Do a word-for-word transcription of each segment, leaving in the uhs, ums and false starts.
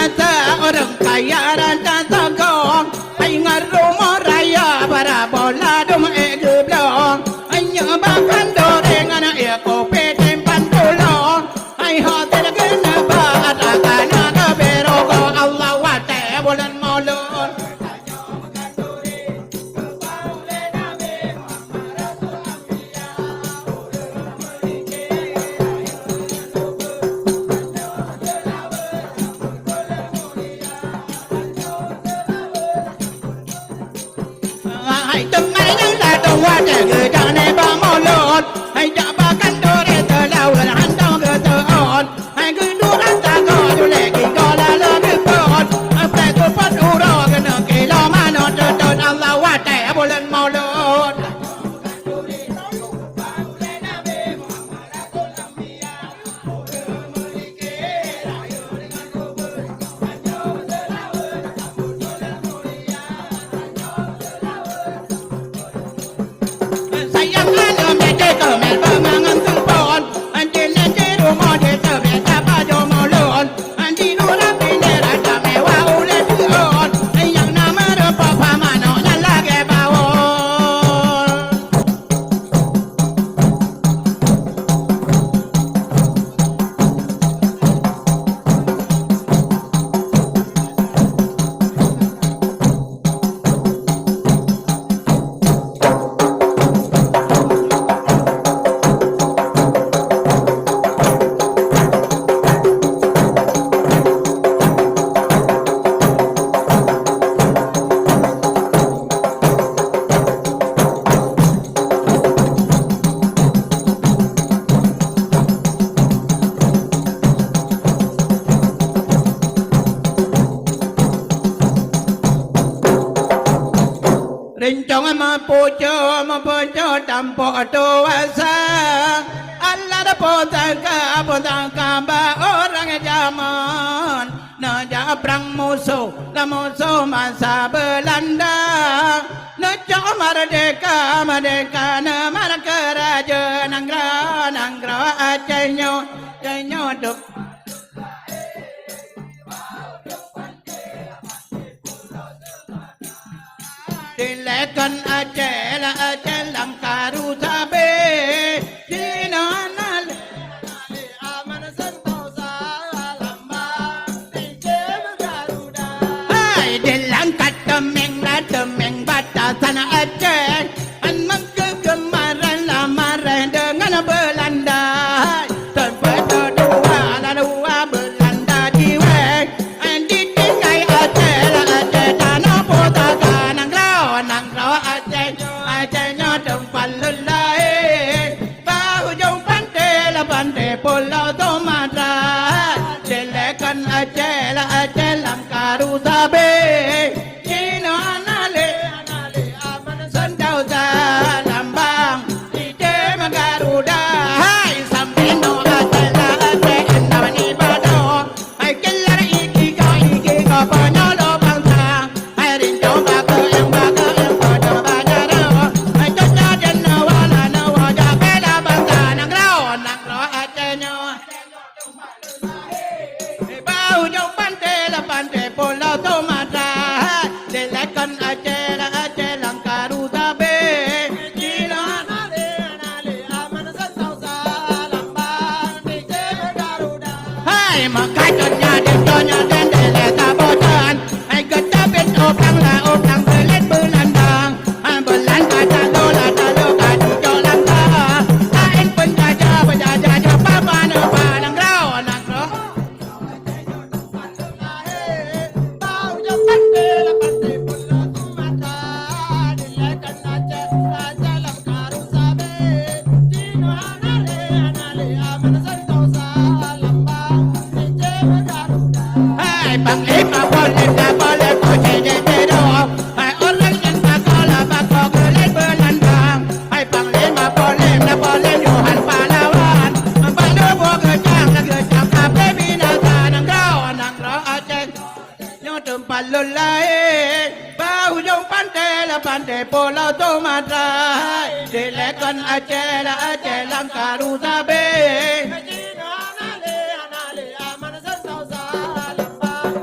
Sa ureueng kaya rata tagong, hai ngon rumoh raya, para bola dum ék geublong. Hai nyoe bahkan doreng aneuk yue kopi simpan tulông. Hai hotel keuneuk ba atra kana geubri rugoe, Allah watèe buleuen Maulud. Hai teungai nyang ladôm watèe geujak nibak Maulud, hai jak ba kantô rot teulaweuet hantom geuteuôt. Hai geunduek rata goe, julèe gigoe lalu geupeuôt. Hai preh geupot uroe, keuneuk kilô manok teutot, Allah watèe buleuen Maulud. Sayang aneuk miet keumet beumangon teupon, di lé di rumoh di teubiet tapajoh mulon, di luwa bendera tameuwah ulèe teuôt, nyang na meurumpok pah manok nyan lagèe bawon. Rincong meupucok, meupucok tampok tuwasa. Allah pusaka, pusaka bak ureueng jameun. Neujak prang musoh, lam musoh masa Beulanda. Neucok merdeka, merdeka neumar keurajeuen nanggroe, nanggroe Aceh nyoe, Aceh nyoe dum. Dilèe kon Aceh, la Aceh lam karu sabé. Di nan na lé aman Sentosa lambang di Garuda. Hai, dilangkat teumeng la teumeng batasan Aceh. An meukeugeumaran lamaran deungon Beulanda. Hai, teumpat dua lalu Beulanda jiwèh. Hai, ditinggai Aceh, la Aceh tanoh pusaka nanggroe, nanggroe Aceh, Aceh nyoe teumpat lôn lahé. Bak ujong panté, la panté Pulo Sumatra. Dilèe kon Aceh, la Aceh lam karu sabé. Jinoe hana lé, hana lé aman Sentosa lambang di Garuda. Hai, sampoe noe Aceh, la Aceh, inong ibadah. Hai, keular iki ka, iki ka panyalo bansa. Hai, rinto bak keueng, bak keueng, pada banyak. Hai, cok jaden nawa, la nawa, jak bela bansa. Nanggroe, nanggroe Aceh nyoe. Bak ujong panté, la panté Pulo Sumatra. Dilèe kon Aceh, la Aceh lam karu sabé. Jinoe hana lé, hana lé aman Sentosa lambang di Garuda. Hai, maka donya di donya dan dilèe saboh tan. Hai, gata bet ubang la ubang beulet Beulanda. Hai, Beulanda talo la talo ka cucok langkah. Laén peunjajah, peunjajah jeuet papa neuba nanggroe, nanggroe. Hai, Panglima Polem, dah boleh kau jadi teror. Hai, orang yang tak kalah bakal geleng Beulanda. Hai, Panglima Polem, dah boleh Johan Pahlawan. Bak lubuk geucang, geucang kape binasa nanggroe, nanggroe Aceh. Nyoe teumpat lôn lahé, bak ujong panté, la panté Pulo Sumatra. Hai, dilèe kon Aceh, la Aceh lam karu sabé. Jinoe hana lé, hana lé aman Sentosa lambang.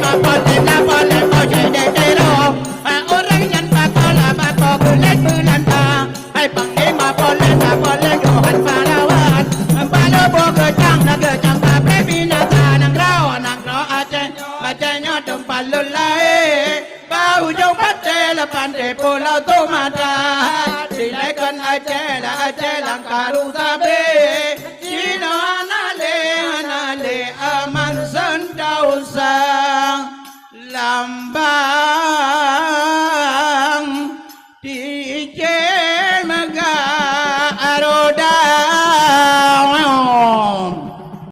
Polém, polém, ojé dek tero. Ureueng nyan pakola bako geulet beulanta. Hai panglima polém, polém Johan Pahlawan. Balo boh geucang na geucang kapreh binasa nanggroe, nanggroe Aceh. Aceh nyoe teumpat lôn lahé. Bak ujong pantai lapan di Pulau Sumatra. Dilai kon Aceh, la Aceh lam karu sabé.